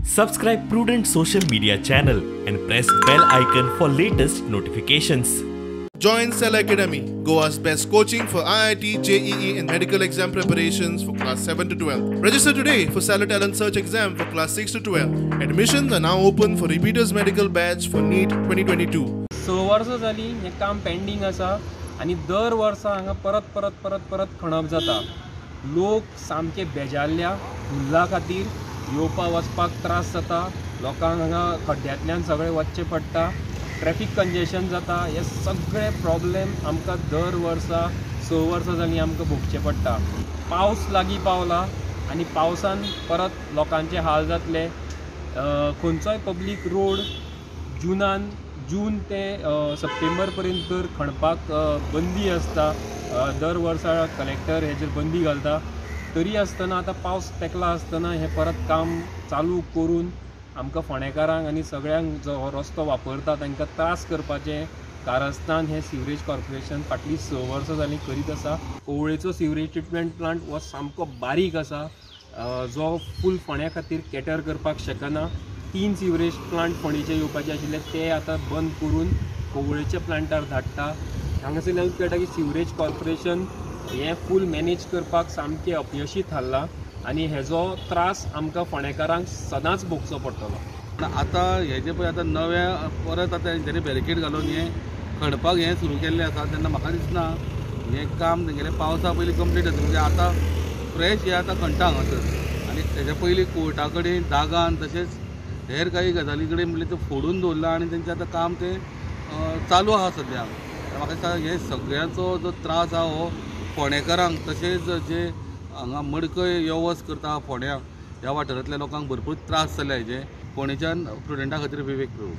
Subscribe Prudent social media channel and press bell icon for latest notifications. Join Cell Academy, Goa's best coaching for IIT, JEE and medical exam preparations for class 7 to 12. Register today for Cellar Talent Search exam for class 6 to 12. Admissions are now open for repeaters medical batch for NEET 2022. 6 वर्सां जालीं हें काम pending आसा आनी दर वर्सा हांगा परत परत परत परत खणप जाता. लोक सामके बेजारल्या, धुल्ला खातीर येवपा वचपाक त्रास जाता, लोकांक हांगा खड्ड्यांतल्यान सगळें वचचें पडटा, ट्रॅफिक कंजेशन जाता. हे सगळे प्रॉब्लेम आमकां दर वर्सा 6 वर्सां जालीं आमकां भोगचें पडटा. पावस लागीं पावला आनी पावसान परत लोकांचे हाल जातले. खंयचोय पब्लीक रोड जून ते सप्टेंबर पर्यंत तर खणपाक बंदी आसता. दर वर्सा कलेक्टर हेजेर बंदी घालता. तरी आसतना आतां पावस तेकला आसतना हें परत काम चालू करून आमकां फोंडेकारांक आनी सगळ्यांक जो हो रस्तो वापरता तांकां त्रास करपाचें कारस्थान हें सिवरेज कॉर्पोरेशन फाटलीं 6 वर्सां जालीं करीत आसा. कोवळेचो सिवरेज ट्रिटमेंट प्लांट हो सामको बारीक आसा, जो फूल फोंड्या खातीर कॅटर करपाक शकना. 3 सिवरेज प्लांट फोंडेचे येवपाचे आशिल्ले ते आतां बंद करून कोवळेच्या प्लांटार धाडटा. हांगासरल्यान कळटा की सिवरेज कॉर्पोरेशन हें फूल मॅनेज करपाक सामकें अपयशी थारलां आनी हेजो त्रास आमकां फोंडेकारांक सदांच भोगचो पडटलो. आतां हेजे पळय आतां नव्या परत आतां तेंच्यांनी बॅरिकेड घालून हें खणपाक हें सुरू केल्लें आसा तेन्ना म्हाका दिसना हें काम तेंगेलें पावसा पयलीं कंप्लीट जाता. म्हणजे आतां फ्रेश हें आतां खणटा हांगासर आनी तेज्या पयलीं कोर्टा कडेन दागान तशेंच हेर काही गजाली कडेन म्हणल्यार तें फोडून दवरलां आनी तेंचें आतां काम तें चालू आसा सद्या. म्हाका दिसता हे सगळ्यांचो जो त्रास आहा हो फोंडेकारांक तशेंच जे हांगा मडकय यो वच करता फोंड्या ह्या वाठारांतल्या लोकांक भरपूर त्रास जाल्या हेजे. फोंडेच्यान प्रुडंटा खातीर विवेक प्रभू.